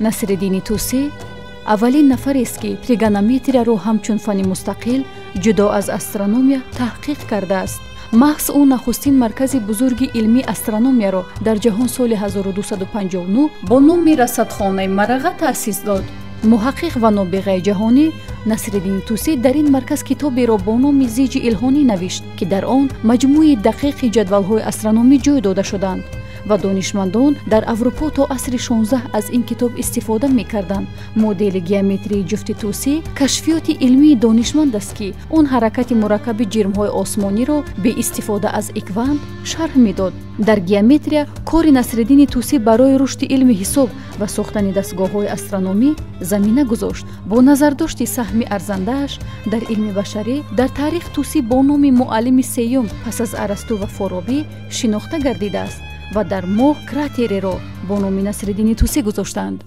Насриддини Тӯсӣ аввалин нафарест, ки тригонометрияро ҳамчун фанни мустақил, ҷудо аз астрономия, таҳқиқ кардааст. Маҳз ӯ нахустин маркази бузурги илмии астрономияро дар ҷаҳон соли 1259 бо номи расадхонаи Мараға таъсис дод. Муҳаққиқ ва нобиғаи ҷаҳонӣ Насриддини Тӯсӣ дар ин марказ китоберо бо номи Зиҷи Илҳонӣ навишт, ки дар он маҷмӯи дақиқи ҷадвалҳои астрономӣ ҷой дода шуданд ва донишмандон дар Аврупо то асри 16 аз ин китоб истифода мекарданд. Модели геометрии ҷуфти Тӯсӣ кашфиёти илмии донишманд аст, ки он ҳаракати мураккаби ҷирмҳои осмониро бе истифода аз эквант шарҳ медод. Дар геометрия кори Насриддини Тӯсӣ барои рушди илми ҳисоб ва сохтани дастгоҳҳои астрономӣ замина гузошт. Бо назардошти саҳми арзандааш дар илми башарӣ, дар таърих Тӯсӣ бо номи муаллими сеюм пас аз Арасту ва Форобӣ шинохта гардидааст ва дар Моҳ кратереро бо номи Насриддини Тӯсӣ гузоштанд.